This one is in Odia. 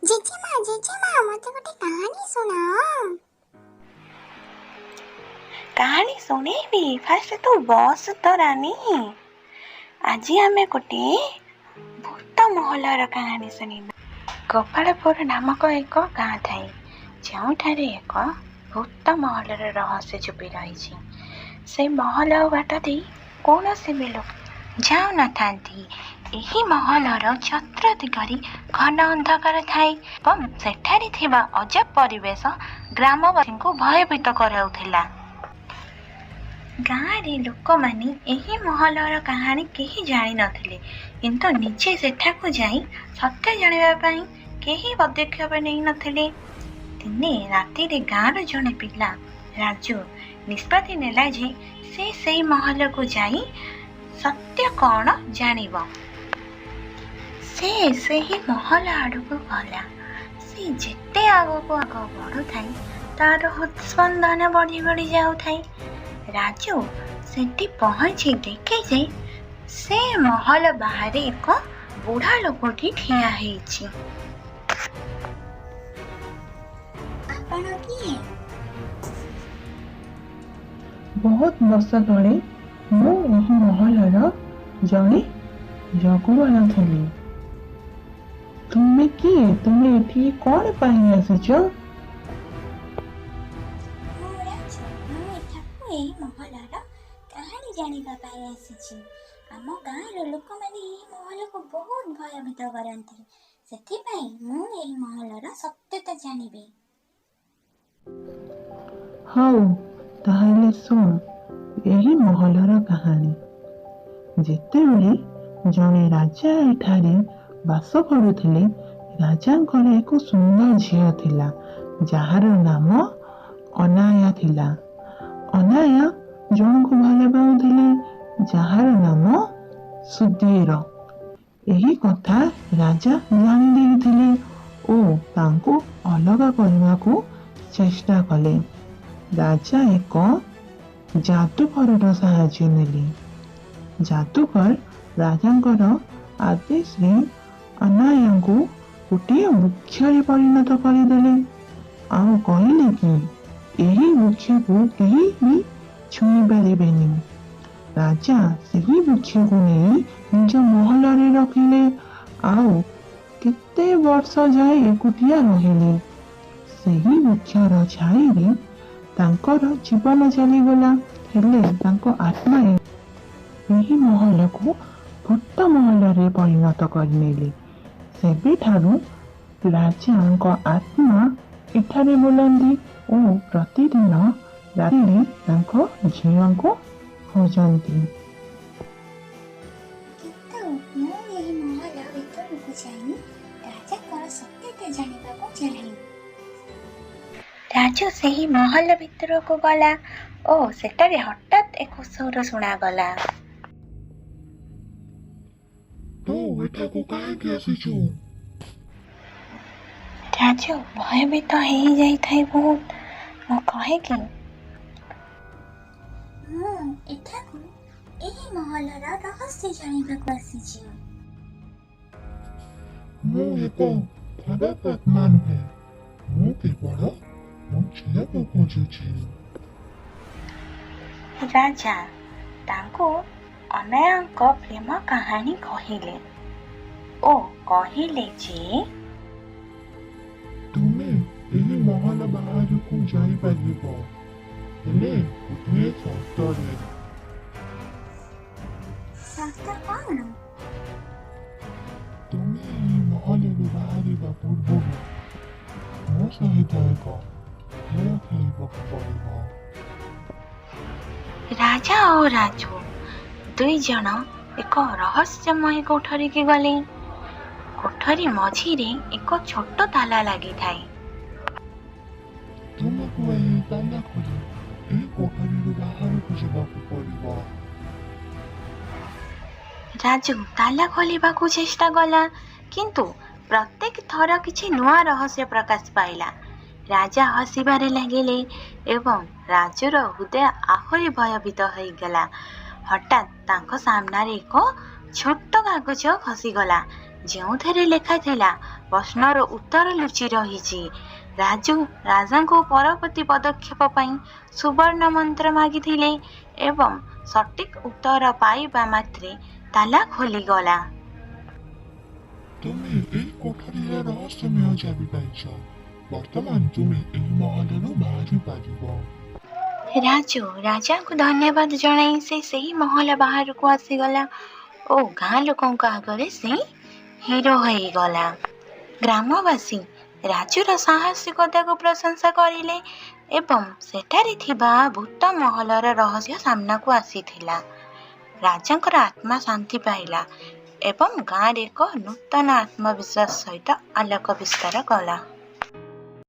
ଜେଜେମା, ଜେଜେମା, ମତେ ଗୋଟେ କାହାଣୀ ଶୁଣାଅ। କାହାଣୀ ଶୁଣେଇବି, ଫାଷ୍ଟ ତୁ ବସ ତ ରାନୀ। ଆଜି ଆମେ ଗୋଟିଏ ଭୂତ ମହଲର କାହାଣୀ ଶୁଣିବା। ଗୋପାଳପୁର ନାମକ ଏକ ଗାଁ ଥାଏ, ଯେଉଁଠାରେ ଏକ ଭୂତ ମହଲର ରହସ୍ୟ ଛୁପି ରହିଛି। ସେ ମହଲ ବାଟ ଦେଇ କୌଣସି ବି ଲୋକ ଯାଉନଥାନ୍ତି। ଏହି ମହଲର ଚତୁର୍ଦିଗରେ ଘନ ଅନ୍ଧକାର ଥାଏ ଏବଂ ସେଠାରେ ଥିବା ଅଜବ ପରିବେଶ ଗ୍ରାମବାସୀଙ୍କୁ ଭୟଭୀତ କରାଉଥିଲା। ଗାଁରେ ଲୋକମାନେ ଏହି ମହଲର କାହାଣୀ କେହି ଜାଣିନଥିଲେ, କିନ୍ତୁ ନିଜେ ସେଠାକୁ ଯାଇ ସତ୍ୟ ଜାଣିବା ପାଇଁ କେହି ପଦକ୍ଷେପ ନେଇନଥିଲେ। ଦିନେ ରାତିରେ ଗାଁର ଜଣେ ପିଲା ରାଜୁ ନିଷ୍ପତ୍ତି ନେଲା ଯେ ସେ ସେଇ ମହଲକୁ ଯାଇ ସତ୍ୟ କ'ଣ ଜାଣିବ। ସେ ସେହି ମହଲ ଆଡ଼କୁ ଗଲା। ସେ ଯେତେ ଆଗକୁ ଆଗ ବଢ଼ୁଥାଏ, ତାର ହୃଦସ୍ପନ୍ଦନ ବଢ଼ି ବଢ଼ି ଯାଉଥାଏ। ରାଜୁ ସେଠି ପହଞ୍ଚି ଦେଖେ ଯେ ସେ ମହଲ ବାହାରେ ଏକ ବୁଢ଼ା ଲୋକଟି ଠିଆ ହେଇଛି। ଆପଣ କିଏ? ବହୁତ ବର୍ଷ ତଳେ ମୁଁ ଏହି ମହଲର ଜଣେ ଜଗୁଆଳ ଥିଲି। ତୁମେ କିଏ? ତୁମେ ଏଠିକି କଣ ପାଇଁ ଆସିଛ? ମୁଁ ରାଜୁ। ମୁଁ ଏଠାକୁ ଏହି ମହଲର କାହାଣୀ ଜାଣିବା ପାଇଁ ଆସିଛି। ଆମ ଗାଁର ଲୋକମାନେ ଏହି ମହଲକୁ ବହୁତ ଭୟଭୀତ କରନ୍ତି, ସେଥିପାଇଁ ମୁଁ ଏହି ମହଲର ସତ୍ୟତା ଜାଣିବି। ହଉ, ତାହେଲେ ଶୁଣ ଏହି ମହଲର କାହାଣୀ। ଯେତେବେଳେ ଜଣେ ରାଜା ଏଠାରେ ବାସ କରୁଥିଲେ, ରାଜାଙ୍କର ଏକ ସୁନ୍ଦର ଝିଅ ଥିଲା, ଯାହାର ନାମ ଅନାୟା ଥିଲା। ଅନାୟା ଜଣକୁ ଭଲ ପାଉଥିଲେ, ଯାହାର ନାମ ସୁଧୀର। ଏହି କଥା ରାଜା ଜାଣି ଦେଇଥିଲେ ଓ ତାଙ୍କୁ ଅଲଗା କରିବାକୁ ଚେଷ୍ଟା କଲେ। ରାଜା ଏକ ଯାଦୁକରର ସାହାଯ୍ୟ ନେଲେ। ଯାଦୁକର ରାଜାଙ୍କର ଆଦେଶରେ ଅନାୟାଙ୍କୁ ଗୋଟିଏ ବୃକ୍ଷରେ ପରିଣତ କରିଦେଲେ ଆଉ କହିଲେ କି ଏହି ବୃକ୍ଷକୁ କେହି ବି ଛୁଇଁ ପାରିବେନି। ରାଜା ସେହି ବୃକ୍ଷକୁ ନେଇ ନିଜ ମହଲରେ ରଖିଲେ ଆଉ କେତେ ବର୍ଷ ଯାଏ ଏକୁଟିଆ ରହିଲେ। ସେହି ବୃକ୍ଷର ଛାଇରେ ତାଙ୍କର ଜୀବନ ଚାଲିଗଲା, ହେଲେ ତାଙ୍କ ଆତ୍ମା ଏହି ମହଲକୁ ଭୂତ ମହଲରେ ପରିଣତ କରିନେଲେ। ସେବେଠାରୁ ରାଜାଙ୍କ ଆତ୍ମା ଏଠାରେ ବୁଲନ୍ତି ଓ ପ୍ରତିଦିନ ରାତିରେ ତାଙ୍କ ଝିଅଙ୍କୁ ଖୋଜନ୍ତି। କିନ୍ତୁ ମୁଁ ଏହି ମହଲ ଭିତରକୁ ଯାଇ ରାଜାଙ୍କର ସତ୍ୟତା ଜାଣିବାକୁ ଚାହେଁ। ରାଜୁ ସେହି ମହଲ ଭିତରକୁ ଗଲା ଓ ସେଠାରେ ହଠାତ୍ ଏକ ସ୍ୱର ଶୁଣାଗଲା। ତୁ ଏଠାକୁ କାହିଁକି ଆସିଛୁ? ରାଜୁ ଭୟଭୀତ ହେଇଯାଇଥାଏ ବହୁତ। ମୁଁ କହେ କି ମୁଁ ଏଠାକୁ ଏହି ମହଲର ରହସ୍ୟ ଜାଣିବାକୁ ଆସିଛି। ମୁଁ ଏକ ଖରାପ ଆତ୍ମା ନୁହେଁ। ମୁଁ କେବଳ ମୋ ଝିଅକୁ ଖୋଜୁଛି। ରାଜା ତାଙ୍କୁ ଅନାୟାଙ୍କ ପ୍ରେମ କାହାଣୀ କହିଲେ ଓ କହିଲେ ଯେ ତୁମେ ଏହି ମହଲ ବାହାରକୁ ଯାଇପାରିବ, ହେଲେ ଗୋଟିଏ ସର୍ତ୍ତରେ। ସର୍ତ୍ତ କ'ଣ? ତୁମେ ଏହି ମହଲରୁ ବାହାରିବା ପୂର୍ବରୁ ମୋ ସହିତ ଏକ ଖେଳ ଖେଳିବାକୁ ପଡ଼ିବ। ରାଜା ଓ ରାଜୁ ଦୁଇ ଜଣ ଏକ ରହସ୍ୟମୟ କୋଠରୀକି ଗଲେ। କୋଠରୀ ମଝିରେ ଏକ ଛୋଟ ତାଲା ଲାଗିଥାଏ। ତୁମକୁ ଏହି ତାଲା ଖୋଲି ଏହି କୋଠରୀରୁ ବାହାରକୁ ଯିବାକୁ ପଡ଼ିବ। ରାଜୁ ତାଲା ଖୋଲିବାକୁ ଚେଷ୍ଟା କଲା, କିନ୍ତୁ ପ୍ରତ୍ୟେକ ଥର କିଛି ନୂଆ ରହସ୍ୟ ପ୍ରକାଶ ପାଇଲା। ରାଜା ହସିବାରେ ଲାଗିଲେ ଏବଂ ରାଜୁର ହୃଦୟ ଆହୁରି ଭୟଭୀତ ହୋଇଗଲା। ହଠାତ୍ ତାଙ୍କ ସାମ୍ନାରେ ଏକ ଛୋଟ କାଗଜ ଖସିଗଲା। ଯେଉଁଥିରେ ଲେଖାଥିଲା, ପ୍ରଶ୍ନର ଉତ୍ତର ଲୁଚି ରହିଛି। ରାଜୁ ରାଜାଙ୍କୁ ପରବର୍ତ୍ତୀ ପଦକ୍ଷେପ ପାଇଁ ସୁବର୍ଣ୍ଣ ମନ୍ତ୍ର ମାଗିଥିଲେ ଏବଂ ସଠିକ୍ ଉତ୍ତର ପାଇବା ମାତ୍ରେ ତାଲା ଖୋଲିଗଲା। ତୁମେ ଏହି କୋଠରୀର ରହସ୍ୟମୟ ଚାବି ପାଇଛ। ବର୍ତ୍ତମାନ ତୁମେ ଏହି ମହଲରୁ ବାହାରି ପାରିବ। ରାଜୁ ରାଜାଙ୍କୁ ଧନ୍ୟବାଦ ଜଣାଇ ସେ ସେହି ମହଲ ବାହାରକୁ ଆସିଗଲା ଓ ଗାଁ ଲୋକଙ୍କ ଆଗରେ ସେ ହିରୋ ହୋଇଗଲା। ଗ୍ରାମବାସୀ ରାଜୁର ସାହସିକତାକୁ ପ୍ରଶଂସା କରିଲେ ଏବଂ ସେଠାରେ ଥିବା ଭୂତ ମହଲର ରହସ୍ୟ ସାମ୍ନାକୁ ଆସିଥିଲା। ରାଜାଙ୍କର ଆତ୍ମା ଶାନ୍ତି ପାଇଲା ଏବଂ ଗାଁରେ ଏକ ନୂତନ ଆତ୍ମବିଶ୍ୱାସ ସହିତ ଆଲୋକ ବିସ୍ତାର କଲା।